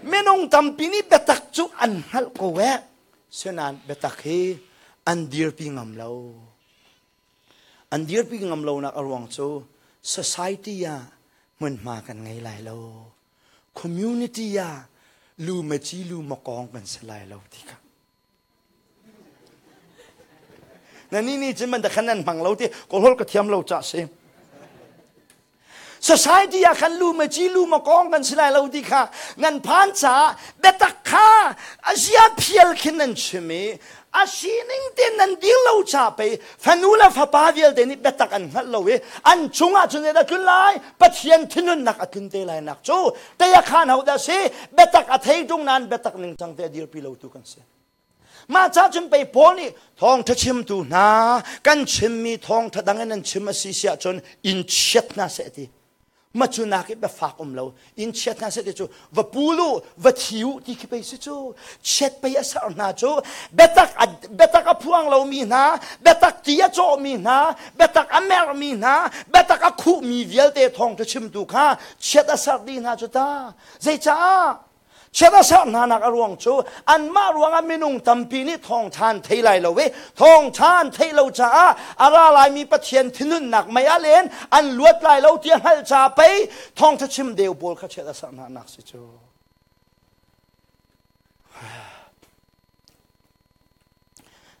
Minung tampi nih biatak cu an hngalh ko eh. Sinain biatak hi an dirpi ngam lo. An dirpi ngam lonak a ruang cu society ah hmunhma kan ngei lai lo. Community ah lu maci lu makawng kan si lai lo ti kha. Na ni nih cun man da khan nan hmang lo ti kawlhol ka thiam lo ca si. Society ah khan lu ma ci lu ma kong kan si lai lo ti kha nan phan caah biatak kha a zia phial khin nan chim i a sining te nan dir lo ca pei fanu le fapa vialte nih biatak an hngalh lo i an cungah cun a tlun lai Pathian thinunnak a tlun te lai nak cu tei a khan ho dah si biatak a thei tung nan biatak ning cang te a dirpi lo tu kan si. Mah ca cun pei Paul nih thawngṭha chimtu hna kan chimmi thawngṭha dang in nan chim a si si ahcun in chiat hna seh ti. Ma cu nak i biafak um lo in chiat hna seh ti cu va pul u va thi u ti khi pei si cu chiat pei a ser hna cu biatak a biatak a phuang lomi hna biatak ti a cawhmi hna biatak a merhmi hna biatak a khuhmi vialte thawngṭha chimtu kha chiat a ser dih hna cu ta zeicah Chiat a serh hnanak a ruang cu anmah ruangah minung tampi nih thawngṭha an thei lai lo i thawngṭha an theih lo caah a ra laimi Pathian thinhunnak mei ah len an luat lai lo ti a hngalh caah pei thawngṭha chim deu pawl kha chiat a serh hnanak si cu.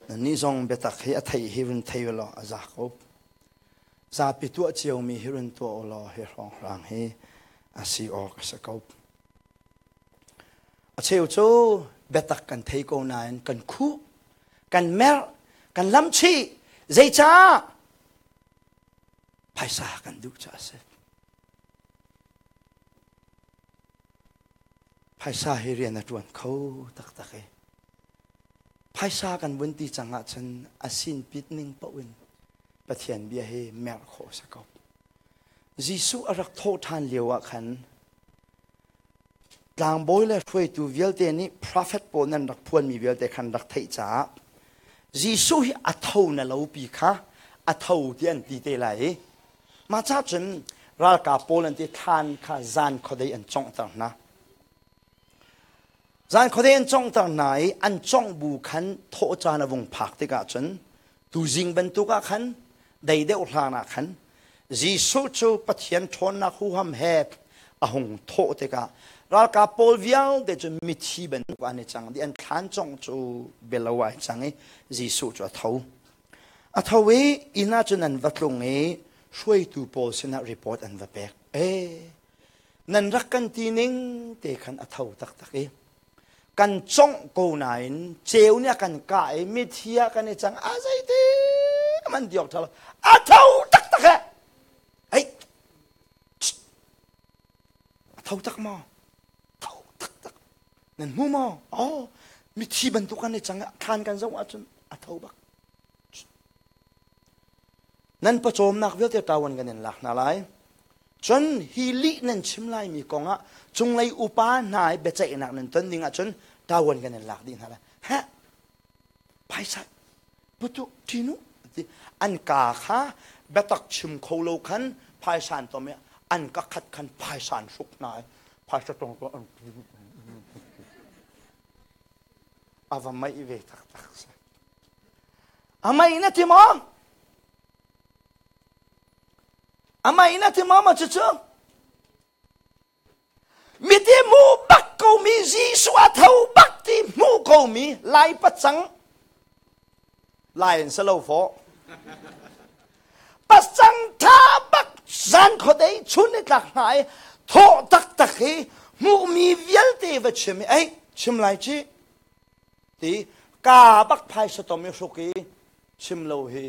Nannih zong biatak hi a theih hi run thei law a za ko. Zapi tuah ciomi hi run tuah u law hi hrawnghrang hi a si awk a si ko. A cheu cu biatak kan thei ko nain kan khuh, kan merh, kan lamchih. Zeicah? Phaisa kan duh caah a si. Phaisa hi rian a ṭuan kho taktak i phaisa kan vun ti cang ahcun a sinpit ning paoh in Pathian bia hi merh khawh a si ko. Jesuh a rak thawh ṭhan lio ah khan tlangbawi le hruaitu vialte nih profet pawl nan rak phuanmi vialte khan rak theih caah Jesuh hi a tho na lo pi kha a tho ti an ti te lai i mah ca cun ralkap pawl an ti thlan kha zan khuadei an conghter hna. Zan khuadei an conghter hna i an congh bu khan thawh caan a vung phak tikah cun tuzing bantuk ah khan dei deuh hlan ah khan Jesuh cu Pathian ṭhawnnak huham he a hung thawh tikah ralkap pawl vialte cu mithi bantuk an i cang dih an thlan congh cu bialo ai cang i Jesuh cu a tho. A tho i inn ah cun an va tlung i hruaitu pawl sinah report an va pek. Ee, nan rak kan ti ning te khan a tho taktak i kan congh ko nain ceu nih a kan kah i mithi ah kan i cang a zeiti man diok ṭha lo a tho taktak he ei a tho tak maw tho taktak nan hmu maw oh mithi bantuk kan i cang thlan kan zoh ahcun a tho bak Nan pawcawmnak vialte ṭawan kan in lak hna lai. Cun hi lih nan chim laimi kongah cunglei upa hna i biaceihnak nan ton ding ahcun ṭawan kan in lak dih hna lai. Heh! Phaisa putu ṭinu ti an kaa kha biatak chim kho lo khan phaisa an tom i an ka khat khan phaisa an hruk hna i phaisa tong a va meih ve taktak si. A mei na ti maw? A mei na ti maw ma cucu? Miti hmu bak komi Jesuh a tho bak ti hmu komi lai pacang lai in salo fo pacang tha bak zan khodei chun ni tlak hna i thawh taktak hi hmuhmi vialte va chim i ei chim lai ci Ti ka bak phaisa tom i hruk i chim lo hi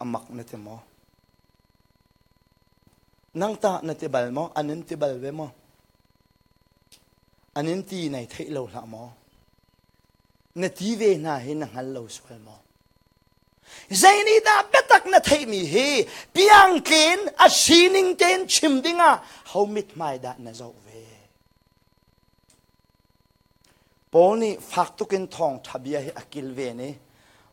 a mak na ti maw? Nang tah na ti bal maw? An in ti bal ve maw? An in ti nai theih lo hlah maw? Na ti ve hna hi na hngal lo sual maw? Zei nih dah biatak na theihmi hi piangtlin a sining tein chim dingah ho mithmai dah na zoh ve? Paul nih fak tuk in thawngṭha bia hi a kilven i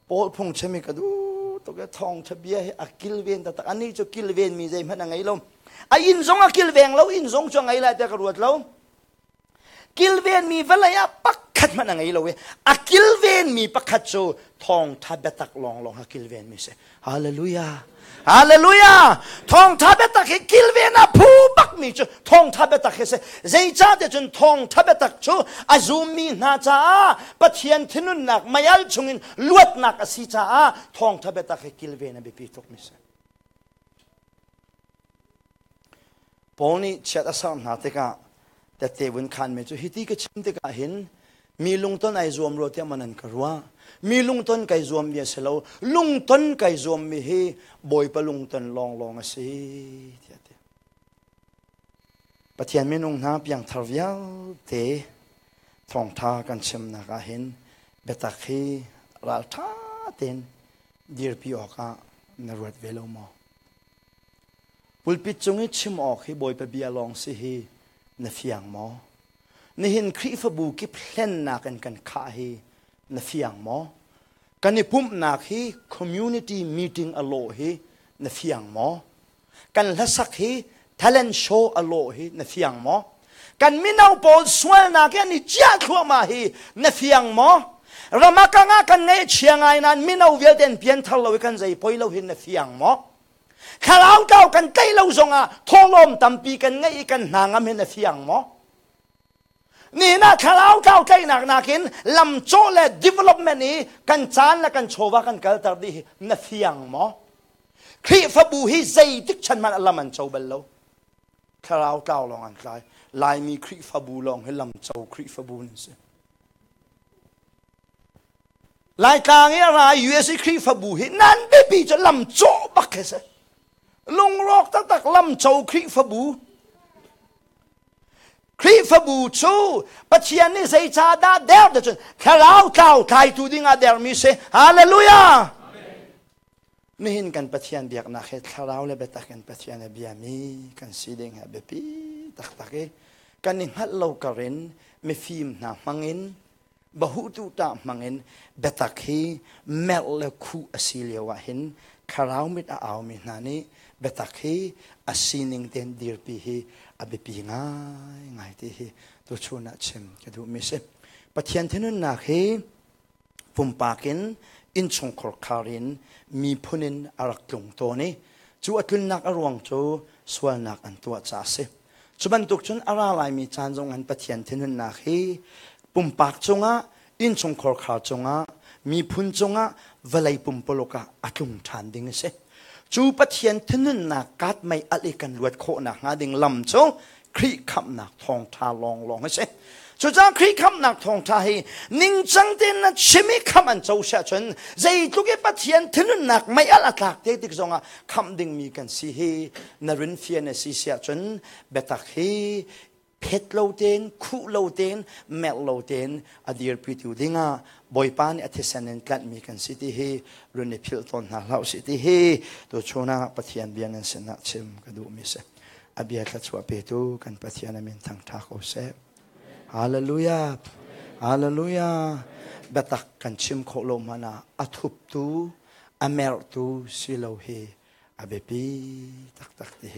Paul phungchim hi ka duh tuk i thawngṭha bia hi a kilven taktak. Anih cu kilvenmi zeihmanh a ngei lo. A inn zong a kilveng lo, inn zong cu a ngei lai tiah ka ruat lo. Kilvenmi vawlei ah pakhat hmanh a ngei lo i a kilvenmi pakhat cu thawngtha biatak lawnglawng a kilvenmi si. Hallelujah. Hallelujah. Thawngtha biatak hi kilven a phu bakmi cu thawngtha biatak hi si. Zeicahtiah cun thawngtha biatak cu a zummi hna caah Pathian thinunnak meial chungin luatnak a si caah thawngtha biatak hi kilven a biapi tukmi si. Paul nih chiat a serh hna tikah tette vun khanmi cu hiti ka chim tikah hin mi lungton ai zuam rua tiah man an ka ruah. Mi lungton kai zuammi a si lo. Lungton kai zuammi hi Bawipa lungton lawnglawng a si tiah ti. Pathian minung hna piangthar vialte thawngtha kan chimnak ah hin biatak hi raltha tein dirpi awkah na ruat ve lo maw? Pulpit cung i chim awk hi Bawipa bia lawng si hi na fiang maw? Nihin Khrihfabu kip hlennak in kan khah hi na fiang maw? Kan i pumhnak hi community meeting a lawh hi na fiang maw? Kan hlasak hi talent show a lawh hi na fiang maw? Kan mino pawl sualnak hi an i ciah thluahmah hi na fiang maw? Ramakang ah kan ngaihchia ngai nain mino vialte an pianthar lo i kan zei poi lo hi na fiang maw? Thlarau tlau kan tlaih lo zongah thawhlawm tampi kan ngeih i kan hna ngam hin a fiang maw? Nihin ah thlarau tlau tlaihnak nakin lamcawh le development i kan caan le kan chawva kan kalter dih hi na fiang maw? Khrihfabu hi zeitik chan hmanh a lam an co bal lo. Thlarau tlau lawng an tlai. Laimi Khrihfabu lawng hi lamco Khrihfabu nan si. Laitlang i a ra i USA Khrihfabu hi nan biapi cu lam cawh bak khi si. Lungrawk taktak lam co Khrihfabu. Khrihfabu cu Pathian nih zeicahdah der te cun thlarau tlau tlaitu ding ah dermi si. Hallelujah! Nihin kan Pathian biaknak hi thlarau le biatak in Pathian a biami kan si ding hi a biapi taktak i kan i hngalh lo kar in mifim hna hmang in bahutu tah hmangin biatak hi merh le khuh a si lio ah hin thlarau mit a aumi hna nih biatak hi a sining tein dirpi hi a biapi ngaingai ti hi tuchun ah chim ka duhmi si. Pathian thinunnak hi pumpak in innchungkhar khar in miphun in a rak tlung tawn i cu a tlunnak a ruang cu sualnak an tuah caah a si. Cu bantuk cun a ra laimi caan zong an Pathian thinhunnak hi pumpak cungah, innchungkhar khar cungah, miphun cungah, vawlei pumpuluk ah a tlung ṭhan ding a si. Cu Pathian thinhunnak kaat mei alh i kan luat khawhnak hnga ding lam cu Khrih khamhnak thawngṭha lawnglawng a si. Cucaah Khrih khamhnak thawngṭha hi ningcang tein na chim i khamh an co siah cun zeitluk i Pathian thinhunnak mei alh a tlak te tik zongah khamh dingmi kan si hi na rin fian a si siah cun biatak hi phet lo tein khuh lo tein merh lo tein a dirpitu dingah Bawipa nih a thisen in tlanhmi kan si ti hi run i philh tawn hna hlah usih ti hi tuchun ah Pathian bia nan sinah chim ka duhmi si. A bia thluachuah petu kan Pathian a min thangṭha ko seh. Hallelujah. Hallelujah. Biatak kan chim khawh lo hmanh ah a thuptu, a merhtu si lo hi a biapi taktak ti hi.